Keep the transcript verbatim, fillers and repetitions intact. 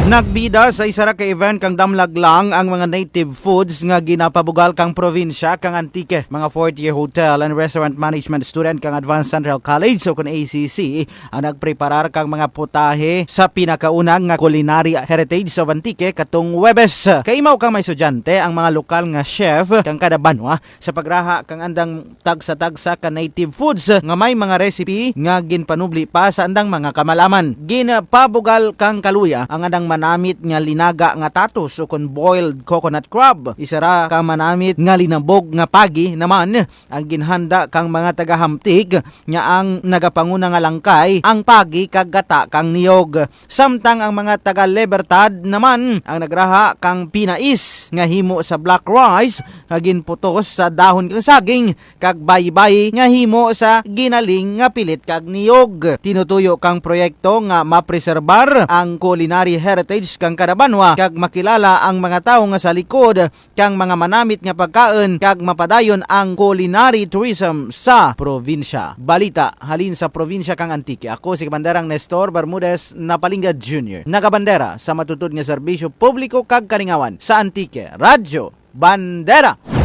Nagbida sa isara ka event kang Damlag Lang ang mga native foods nga ginapabugal kang probinsya kang Antique. Mga fourth year hotel and restaurant management student kang Advanced Central College o kun A C C ang nagpreparar kang mga putahe sa pinakauna nga culinary heritage of Antique katong Huwebes. Kaimaw kang mga estudyante ang mga lokal nga chef kang kada banwa sa pagraha kang andang tagsa-tagsa ka native foods nga may mga recipe nga ginpanubli pa sa andang mga kamalaman. Ginpabugal kang kaluya ang andang manamit nga linaga nga tatus ukon boiled coconut crab. Isara ka manamit nga linabog nga pagi naman ang ginhanda kang mga taga-Hamtic nga ang nagapanguna nga langkay ang pagi kag gata kang niyog. Samtang ang mga taga-Libertad naman ang nagraha kang pinais nga himo sa black rice nga ginputos sa dahon kang saging kag bayi-bayi nga himo sa ginaling nga pilit kag niyog. Tinutuyo kang proyekto nga mapreserbar ang culinary heritage kang kada banwa kag makilala ang mga tawo nga sa likod kang mga manamit nga pagkaon kag mapadayon ang culinary tourism sa probinsya. Balita halin sa probinsya kang Antique. Ako si Kabanderang Nestor Bermudez Napalingga Junior. Nagabandera sa matutud nga serbisyo publiko kag kalingawan sa Antique, Radyo Bandera.